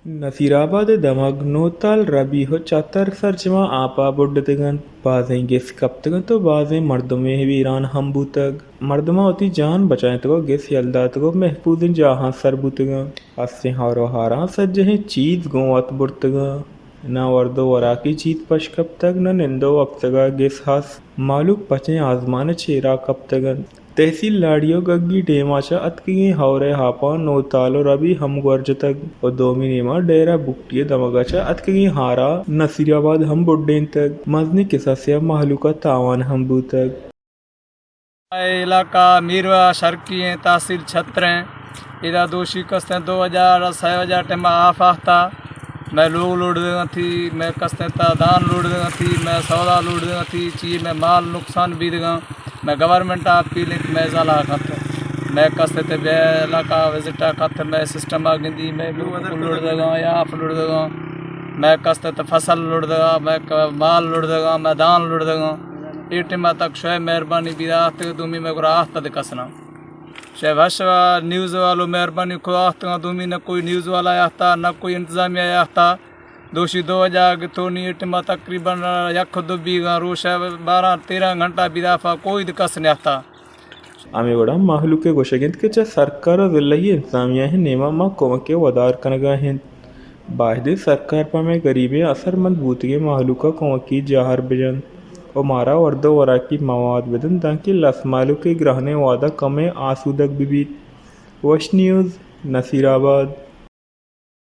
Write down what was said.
نصیر آباد ءِ دمگ نوتال، ربیہ ءُ چتر سرجماں آپ ءَ بڈتگ اَنت۔ بازیں گس کپتگ اَنت ءُ بازیں مردمے ویران ہم بوتگ۔ مردماں وتی جان بچائینتگ ءُ گس یل داتگ ءُ محفوظیں جاہاں سر بوتگ اَنت۔ استیں ہور ءُ ہاراں سجہیں چیز گوں وت برتگ اَنت۔ نہ ورد ءُ وراکی چیز پش کپتگ، نہ نند ءُ وپسگ ءَ گس ہست۔ مہلوک پچیں آزمان ءِ چیرا کپتگ اَنت۔ تحصیل لاڑی ءُ گگی ڈیم ءَ چہ اتکگیں ہور ءِ آپاں نوتال ءُ ربیہ ہم گور جتگ ءُ دومی نیما ڈیرہ بگٹی ءِ دمگ ءَ چہ اتکگیں ہار ءَ نصیر آباد ہم بڈینتگ۔ مزنیں کساسے ءَ مہلوک ءَ تاوان ہم بوتگ۔ اے علاقہ میروا شرقی ایں، تحصیل چھتر ایں۔ ادا دوشی کستیں دو ہزار، سئے ہزار ٹائم آف آختا۔ مئے لوگ لوڑ دیگا تھی، مئے کستیں تا دان لوڑ دیگا تھی، مئے سودا لوڑ دیگا تھی، چی مئے مال نقصان بیدگا۔ مئے گورنمنٹ ءَ اپیل ایں کہ مئے زالا کت، مئے کستیں تے بے علاقہ وزٹ ءَ کت، مئے سسٹم ءَ گندی، مئے لوگ لوڑ دیگا یا آپ لوڑ دیگا۔ مئے کستیں تے فصل لوڑ دیگا، مئے ک-، مال لوڑ دیگا، مئے دان لوڑ دیگا۔ اے ٹائم ءَ تک شوئے مہربانی بیدا آختے، دومی مئے گورا آختا دے کسنا۔ شے وش نیوز والو مہربانی کو آختگاں، دومی نہ کوئی نیوز والا آختا، نہ کوئی انتظامیہ آختا۔ دوشی دو ہزار گتونی ٹما تقریباً یک دو بیگاں روش بارہ تیرہ گھنٹہ بیدافا کوئی کس نیاختا۔ ہمے وڑا مہلوک ءِ گوشگ انت کہ چہ سرکار ءُ ضلعی انتظامیہ ءِ نیما ما کمک ءِ ودار کنگا انت۔ بایدیں سرکار پہ مئے گریبیں اثرمند بوتگیں مہلوک ءَ کمکی جاہر بجنت ءُ مارا ورد ءُ وراکی مواد بدنت، دانکہ لس مہلوک ءِ گرہنیں وہد ءَ کمے آسودگ ببیت۔ وش نیوز، نصیر آباد۔